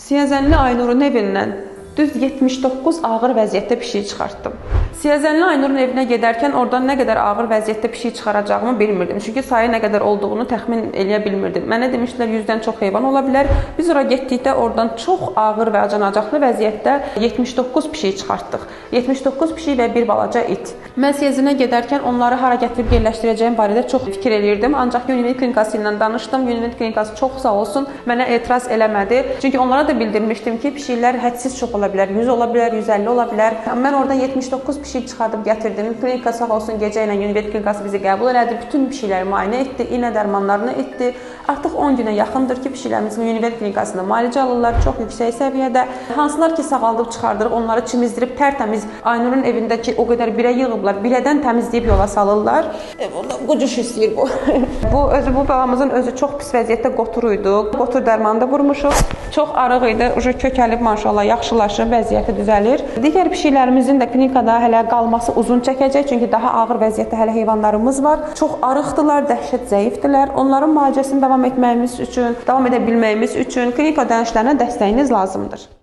Siyəzənli Aynurun evindən düz 79 ağır vəziyyətdə pişik çıxartdım. Siyəzənli Aynurun evinə gedərkən oradan nə qədər ağır vəziyyətdə pişik çıxaracağımı bilmirdim. Çünki sayı nə qədər olduğunu təxmin eləyə bilmirdim. Mənə demişdilər 100-dən çox heyvan ola bilər. Biz ora getdikdə oradan çox ağır və acınacaqlı vəziyyətdə 79 pişik çıxartdıq. 79 pişik və bir balaca it. Mən Siyəzənə gedərkən onları hara gətirib yerləşdirəcəyim barədə çox fikir eləyirdim. Ancaq Unimed klinikası ilə danışdım. Unimed klinikası çox sağ olsun mənə etiraz eləmədi. Çünki onlara da bildirmişdim ki, pişiklər hədsiz çox ola bilər. 100 ola bilər, 150 ola bilər. Mən oradan 79 pişik çıxardıb gətirdim. Klinika sağ olsun gecə ilə Unimed klinikası bizi qəbul elədi. Bütün pişikləri müayinə etdi, iynə dərmanlarını etdi. Artıq 10 günə yaxındır ki, pişiklərimizin Unimed klinikasında müalicə alırlar, çox yüksək səviyyədə. Hansılar ki, sağaldıb çıxardırıq, onları çimizdirib tərtəmiz Aynurun evindəki o qədər birə yığıblar, birədən təmizləyib yola salırlar. Burada qucuş istəyir bu. Bu özü bu balamızın özü çox pis vəziyyətdə qotur idi. Qotur dərmanı da vurmuşuq. Çox arıq idi. Uje kökəlib maşallah yaxşılaşıb, vəziyyəti düzəlir. Digər pişiklərimizin də klinikada hələ qalması uzun çəkəcək, çünki daha ağır vəziyyətdə hələ heyvanlarımız var. Çox arıqdılar, dəhşət zəifdilər. Onların müalicəsini davam etməyimiz üçün, davam edə bilməyimiz üçün klinika ödənişlərinə dəstəyiniz lazımdır.